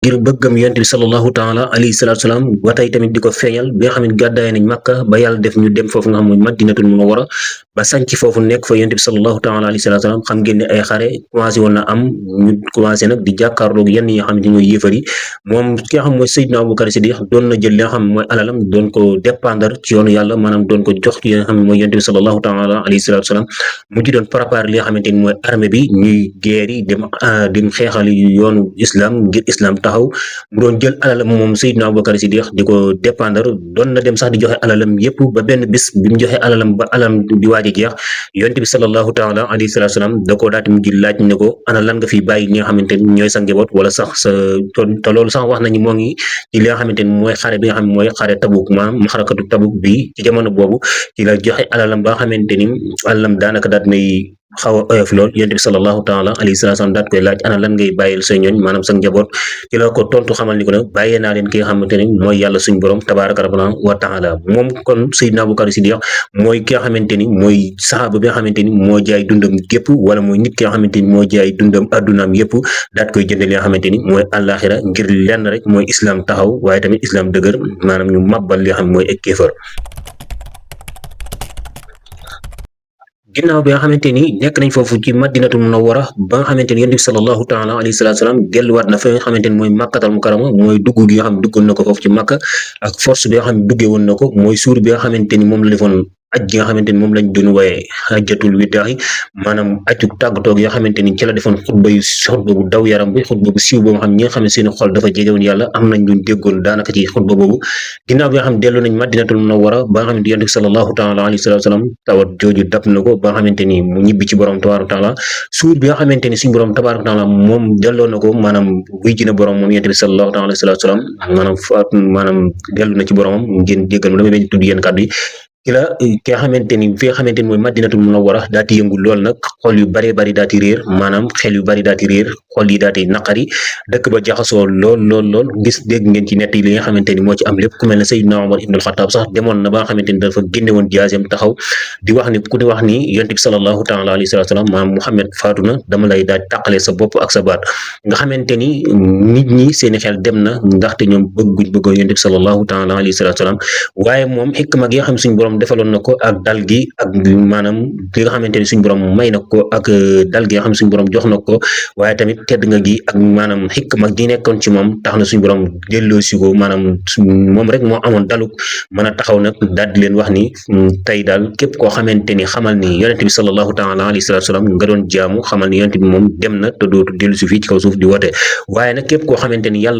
ngir bëggam yonent bi sallallahu taala alayhi salaatu salaam ba tey tamit di ko feeñal bi nga xam ne gàddaay nañ Makka ba yàlla def ñu dem foofu nga xam mooy Madinatul Munawwara ba sanc foofu nekk fa yonent bi sallallahu taala alayhi salaatu salaam xam ngeen ne ay xare commencé woon na am ñu commencé nag di jàkkaarloog yenn yi nga xam ne ñooy yéefar yi moom ki nga xam mooy Seydina Abubakar Siddiq doon na jël li nga xam mooy alalam doon ko dépendre ci yoonu yàlla maanaam doon ko jox ki nga xam ne mooy yonent bi sallallahu taala alayhi salaatu salaam mu ci doon préparer li nga xamante ni mooy armée bi ñuy guerre yi dem xeexal yoonu islam ngir islam taxaw mu doon jël alalam moom Seydina Abubakar Siddiq di ko dépendre doon na dem sax di joxe alalam yépp ba benn bis bi mu joxe alalam ba alalam di waaj a jeex yonent bi sallallahu taala alayhi salaatu salaam da koo daati mujj laaj ne ko ana lan nga fi bàyyi li nga xamante ni ñooy sa njaboot wala sax sa te loolu sax wax nañu moo ngi ci li nga xamante ni mooy xare bi nga xam ne mooy xare Tabuk maanaam xarakatu Tabuk bi ci jamono boobu ci la joxe alalam ba nga xamante ni alalam daanaka daat nay xaw a oyof lool yonent bi sallallahu taala alayhi salaam daat koy laaj ana lan ngay bàyyil say ñooñ maanaam sa njaboot ci la ko tontu xamal ni ko nag bàyyee naa leen ki nga xamante ni mooy yàlla suñ borom tabaaraka rabbana wa taala moom kon Seydina Abubakar Siddiq mooy ki nga xamante ni mooy saxaaba bi nga xamante ni moo jaay dundam gépp wala mooy nit ki nga xamante ni moo jaay dundam addunaam yépp daat koy jënd li nga xamante ni mooy àllaaxira ngir lenn rek mooy islam taxaw waaye tamit islam dëgër maanaam ñu màbbal li nga xam mooy ak kéefar ginnaaw bi nga xamante ni nekk nañ foofu ci Madinatul Munawwara ba nga xamante ni yonent bi sallallahu taala alayhi salaam delluwaat na fa nga xamante ni mooy Makkatal Mukarrama mooy dugg gi nga xam ne duggoon na ko foofu ci Makka ak force bi nga xam ne duggee woon na ko mooy suur bi nga xamante ni moom la defoon aj gi nga xamante ni moom lañ doon waaye hajjatul widaa'i maanaam aju tàggatoo gi nga xamante ni ci la defoon xutba bu daw yaram bi xutba bu siiw boo nga xam ñi nga xam ne seen xol dafa jegewoon yàlla am nañ luñ déggoon daanaka ci xutba boobu ginnaaw bi nga xam dellu nañ Madinatul Munawwara ba nga xamante yonent bi sallallahu taala alayhi wa sallam tawat jooju dab na ko ba nga xamante ni mu ñibbi ci borom tabaaraka taala suur bi nga xamante ni suñu borom tabaaraka taala moom delloo na ko maanaam wuy ji na borom moom yonent bi sallallahu taala alayhi wa sallam maanaam dellu na ci boromam ngeen jéggal ma damay bañ tudd yenn kàddu yi ci la ki nga xamante ni fi nga xamante ni mooy Madinatul Munawwara daati yëngu lool nag xol yu bari bari daati réer maanaam xel yu bari daati réer xol yi daati naqari dëkk ba jaxasoo lool gis dégg ngeen ci nett yi li nga xamante ni moo ci am lépp ku mel ne Seydina Omar ibn al-Khattab sax demoon na ba nga xamante ni dafa génne woon jaasem taxaw di wax ni ku di wax ni yonent bi sallallahu taala alayhi wa sallam maanaam Muhammad faatu na dama lay daal tàqale sa bopp ak sa baat nga xamante ni nit ñi seeni xel dem na ndaxte ñoom bëggoon yonent bi sallallahu taala alayhi wa sallam waaye moom xikma gi nga xam suñu borom defaloon na ko ak dal gi ak maanaam li nga xamante ni suñu borom may na ko ak dal gi nga xam suñu borom jox na ko waaye tamit tedd nga gi ak maanaam xikma gi nekkoon ci moom tax na suñu borom delloosi ko maanaam moom rek moo amoon daluk mën a taxaw nag daal di leen wax ni tey daal képp koo xamante ni xamal ni yonent bi sallallahu taala alayhi wa sallam nga doon jaamu xamal ni yonent bi moom dem na te dootu dellusi fii ci kaw suuf di woote waaye nag képp koo xamante ni yàlla